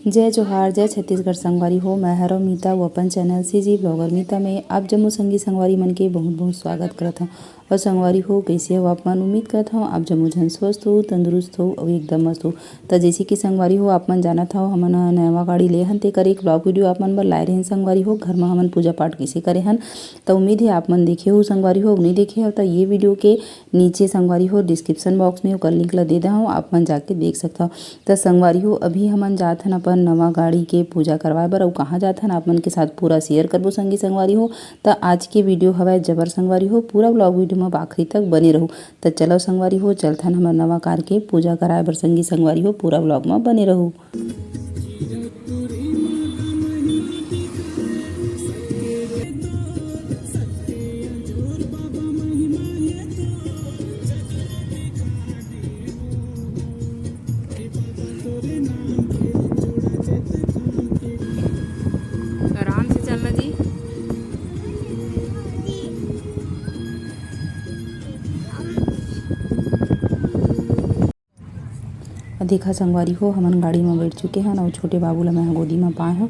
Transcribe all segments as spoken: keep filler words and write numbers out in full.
जय जोहार, जय छत्तीसगढ़ संगवारी हो। मैं हरव मीता, वो अपन चैनल सीजी ब्लॉगर मीता में आप जम्मो संगी संगवारी मन के बहुत बहुत स्वागत करत हव। और संगवारी हो, कैसे हो आप मन? उम्मीद करत हव आप जम्मो झन स्वस्थ हो, तंदुरुस्त हो और एकदम मस्त हो। त जैसे कि संगवारी हो, आप मन जानत हव, हमन ह नवा गाड़ी ले हन, तेकर एक ब्लॉग वीडियो आप मन बर लाए रहेन संगवारी हो। घर म हमन पूजा पाठ कैसे करे हन, त उम्मीद है आप मन देखे हो संगवारी हो। नहीं देखे हो त ये वीडियो के नीचे संगवारी हो, डिस्क्रिप्शन बॉक्स में ओकर लिंक ला दे दे हव, आप मन जाके देख सकत हव। त संगवारी हो, अभी हमन जात हन अपन नवा गाड़ी के पूजा करवाए बर। अउ कहाँ जात हन, आप मन के साथ पूरा शेयर करबो संगी संगवारी हो। त आज के वीडियो हवय जबर संगवारी हो, पूरा ब्लॉग वीडियो में आखिरी तक बने रहू। त चलो संगवारी हो, चलथन हमर नवा कार के पूजा कराए बर संगी संगवारी हो, पूरा ब्लॉग में बने रहू। आराम से चलना जी। देखा संगवारी हो, हमन गाड़ी म बैठ चुके हन अउ छोटे बाबू ल मैं ह गोदी म पाए हव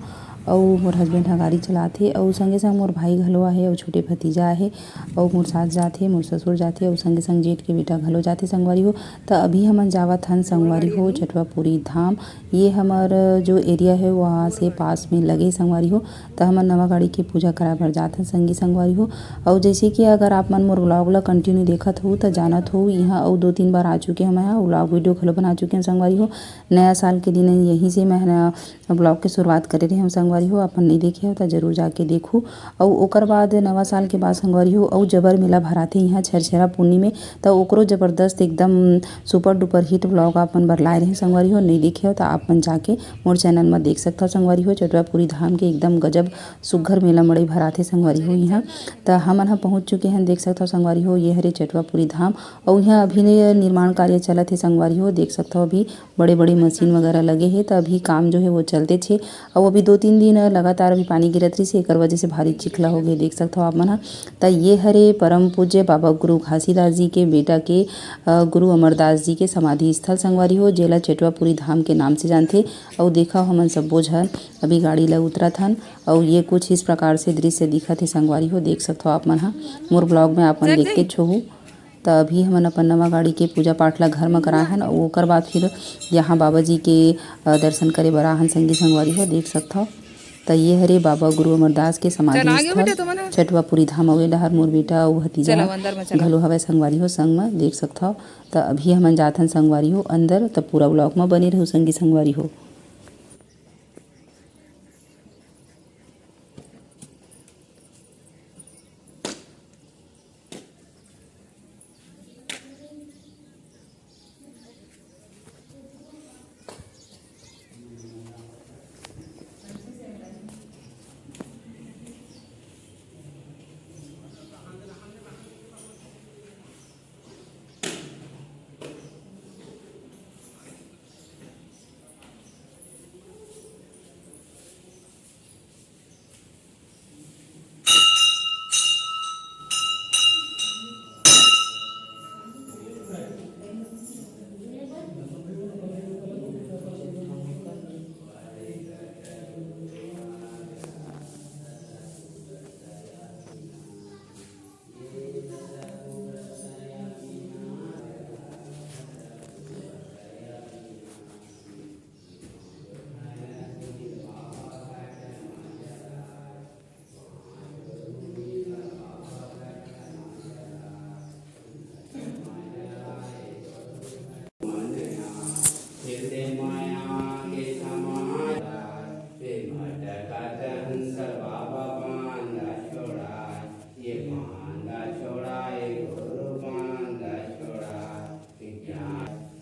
अउ मोर हस्बैंड ह गाड़ी चलात हे अउ संगे संग मोर भाई घलो आहे अउ छोटे भतीजा आहे अउ मोर सास जात हे, मोर ससुर जात हे अउ संगे संग जेठ के बेटा घलो जात हे संगवारी हो। त अभी हमन जावत हन संगवारी हो चटवापुरी धाम। ये हमर जो एरिया है वहाँ से पास में लगे संगवारी हो। त हमन नवा गाड़ी के पूजा कराए बर जात हन संगी संगवारी हो। अउ जैसे कि अगर आप मन मोर व्लॉग ल कंटिन्यू देखत हो त जानत हो, इहाँ अउ दो तीन बार आ चुके हन मैं ह, व्लॉग वीडियो घलो बना चुके हन संगवारी हो। नया साल के दिन यहीं से मैं ह व्लॉग के शुरुआत करे रहे हन संगवारी हो, आप मन नहीं देखे हो त जरूर जाके देखू। अउ ओकर बाद नवा साल के बाद संगवारी हो अउ जबर मेला भराथे इहाँ छेरछेरा पुन्नी में, त ओकरो जबरदस्त एकदम सुपर डुपर हिट व्लॉग आप मन बर लाए रहे संगवारी हो। नहीं देखे हो त आप मन जाके मोर चैनल म देख सकथव संगवारी हो। चटवापुरी धाम के एकदम गजब सुग्घर मेला मड़ई भराथे संगवारी हो इहाँ। त हमन ह पहुँच चुके हन, देख सकथव संगवारी हो, ये हरे चटवापुरी धाम। अउ इहाँ अभी ने निर्माण कार्य चलत हे संगवारी हो, देख सकथव अभी बड़े-बड़े मशीन वगैरह लगे हे, त अभी काम जो हे वो चलतेच हे। अउ अभी दो तीन दिन लगातार अभी पानी गिरत रहिस हे, एकर वजह से भारी चिखला हो गे, देख सकथव आप मन ह। त ये हरे परम पूज्य बाबा गुरु घासीदास जी के बेटा के, अ, गुरु अमरदास जी के समाधि स्थल संगवारी हो, जेला चेटवापुरी धाम के नाम से जानथे। अउ देखव हमन सब्बो झन अभी गाड़ी ल उतरत हन, अउ ये कुछ इस प्रकार से दृश्य दिखत हे संगवारी हो, देख सकथव आप मन ह मोर ब्लॉग में आप मन देखतेच होहू। त अभी हमन अपन नवा गाड़ी के पूजा पाठ ला घर म कराए हन, अउ ओकर बाद फिर यहाँ बाबा जी के, अ, दर्शन करे बर आहन संगी संगवारी हो, देख सकथव। त ये हरे बाबा गुरु अमरदास के समाधि स्थल, चटवापुरी धाम, अउ ए डहर मोर बेटा अउ भतीजा घलो हवय संगवारी हो, संग म देख सकथव। त अभी हमन जाथन संगवारी हो अंदर, त पूरा व्लॉग म बने रहू संगी संगवारी हो।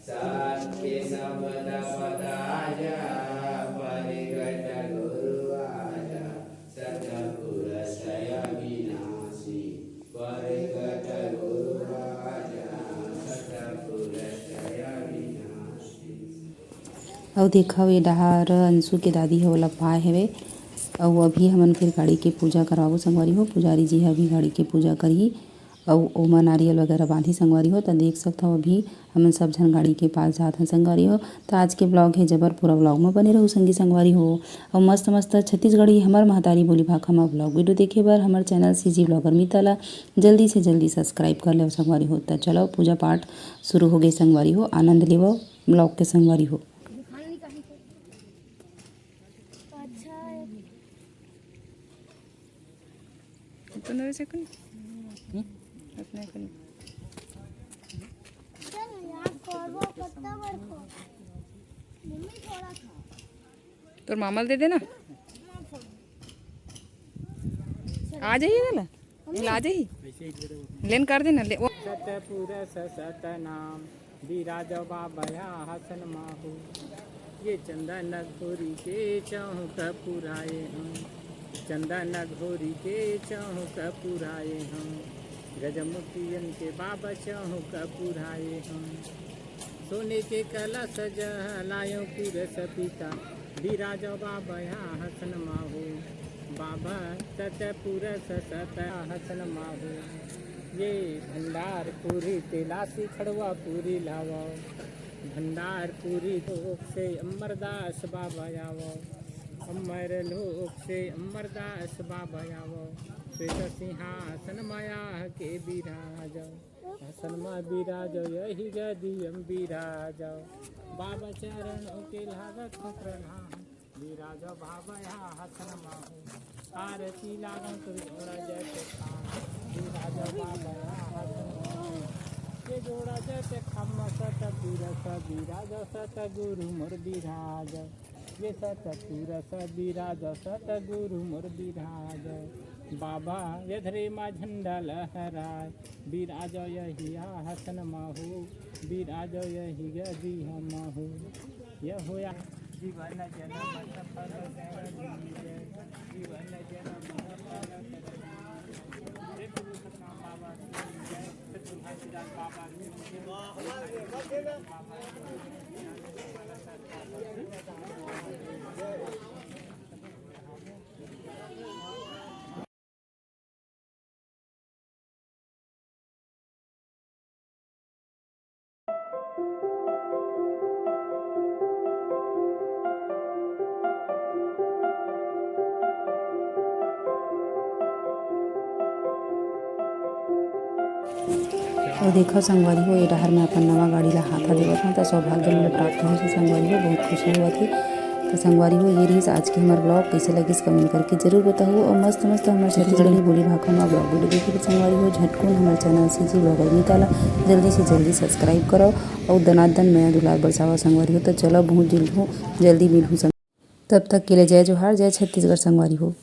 सत्य शब्द पद आजा, प्रगट गुरु आजा, सतपुर सय विनाशी। प्रगट गुरु आजा, सतपुर सय विनाशी। अउ देखव, ये डहार अंशु के दादी ह ओला पाए हवे। अउ अभी हमन फिर गाड़ी के पूजा करवाबो संगवारी हो। पुजारी जी ह अभी गाड़ी के पूजा करही। अउ ओमा नारियल वगैरह बांधी संगवारी हो। त देख सकथव, अभी हमन सब झन गाड़ी के पास जात हन संगवारी हो। त आज के vlog हे जबर, पूरा vlog म बने रहू संगी संगवारी हो। अउ मस्त मस्त छत्तीसगढ़ी हमर महतारी बोली भाखा म vlog video देखे बर हमर channel CG vlogger मीता ला जल्दी से जल्दी subscribe कर लेव संगवारी हो। त चलो, पूजा पाठ शुरू हो गे संगवारी हो, आनंद लेवव vlog के संगवारी हो। अच्छा है। अपन रहे से कौन? हम्म? अपने कौन? चल यार, करवा पत्ता बरखो। मम्मी थोड़ा खा। तोर मामा ल दे देना। आ जाइए ना, ले आ जाइए। लेन कर देना, ले। वो सतपुरुष सतनाम, विराजो बाबा आसन माहू। ये चंदन घोरी के चौक पुराए हूँ, चंदन घोरी के चौक पुराए हूँ। गजमुखियन के बाबा चौक पुराए हूँ। सोने के कलश जलायो पुरस पिता, विराजो बाबा आसन माहू। बाबा सतपुरुष सत आसन माहू। ये भंडार पूरी तेलासी खड़वा पूरी लावो। भंडार पूरी लोक से अमरदास बाबा आवो। अमर लोक से अमरदास बाबा आवो। श्वेत सिंहासन माया के विराजो। आसन मा विराजो, यही गदियम विराजो। बाबा चरण ओके लागत प्रणाम। विराजो बाबा आसन माहू। आरती लागो तो जोड़ा जय से खाम। विराजो बाबा आसन माहू। ये जोड़ा जय से खाम सत पुरुष विराजो सत गुरु मोर विराजो। ये सत पुरुष विराजो सत गुरु मोर विराजो। बाबा ये धरे मा झंडा लहराए। विराजो यही आसन माहू। विराजो यही गदियम माहू। यह होया जीवन जन्म सफल कर दीजिए। जीवन जन्म सफल कर दीजिए। जय गुरु सतनाम बाबा की जय। सतगुरु घासीदास बाबा की जय। अउ देखो संगवारी हो, ए डहर में अपन नवा गाड़ी ला हाथा देवत हन, त सौभाग्य मोला प्राप्त होइस हे संगवारी हो, बहुत खुशी होवत हे। त संगवारी हो, ये रहिस आज के हमर vlog। कइसे लगिस comment करके जरूर बताहू। अउ मस्त मस्त हमर छत्तीसगढ़ी बोली भाखा म vlog video देखे बर संगवारी हो, झटकुन हमर channel CG vlogger मीता ला जल्दी से जल्दी subscribe करव अउ दनादन मया दुलार बरसावव संगवारी हो। त चलो, बहुत जल्द हो, जल्दी मिलहू संग-, तब तक के लिए जय जोहार, जय छत्तीसगढ़ संगवारी हो।